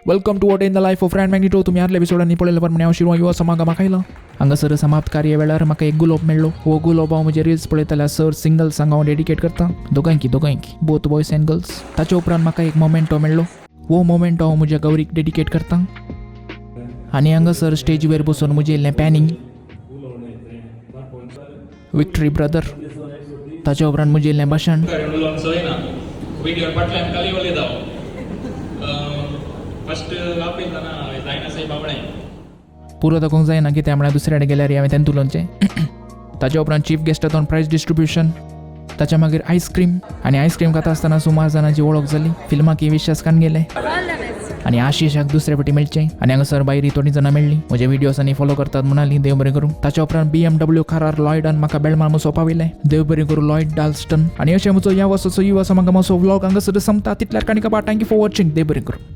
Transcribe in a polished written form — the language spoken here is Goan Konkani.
Welcome to a day in the life of Ryan Magnito. तुमी आदल्या एपिसोडांनी पळयल्या प्रमाणे हांव शिरवा युवा समागमाक आयला. हांगासर समाप्त कार्य वेळार म्हाका एक गुलोब मेळ्ळो. हो गुलोब हांव म्हजे रिल्स पळयतल्या सर सिंगल्सांक हांव डेडिकेट करता, दोगांयकी दोगांयकी, बोथ बॉयज अँड गर्ल्स. ताच्या उपरांत म्हाका एक मोमेंटो मेळ्ळो. हो मोमेंटो हांव म्हज्या गौरीक डेडिकेट करता. आनी हांगासर स्टेजीवेर बसून म्हजें इल्लें पॅनींग, विक्टरी ब्रदर. ताच्या उपरांत म्हजें इल्लें भाशण. व्हिडिओ फाटल्यान खाली उलयता. फस्ट आपयतना जायना साहेब बाबडें. पुरो दाखोवंक जायना, कित्याक म्हळ्यार दुसऱ्या कडेन गेल्यार हांवें तेन्ना उलोवचें. ताच्या उपरांत चीफ गेस्टातोन प्रायज डिस्ट्रिब्युशन, ताच्या मागीर आयस्क्रीम. आनी आयस्क्रीम खाता आसतना सुमार जाणांची वळख जाली. फिल्माक विश्वास गेले आनी आशिशाक दुसरे फावटी मेळचें. आनी हांगासर भायर थोडीं जाणां मेळ्ळीं, म्हजे व्हिडियोज आनी फॉलो करतात म्हणाली, देव बरें करूं. ताच्या उपरांत BMW कारार लॉयडान म्हाका बेळमार मातसो पावयलें. देव बरें करूं लॉयड डाल्स्टन. आनी अशें म्हजो ह्या वर्साचो युवा समागमाचो व्लॉग हांगासर संपता. तितल्यार काणी कबा. Thank you for watching. देव बरें करूं.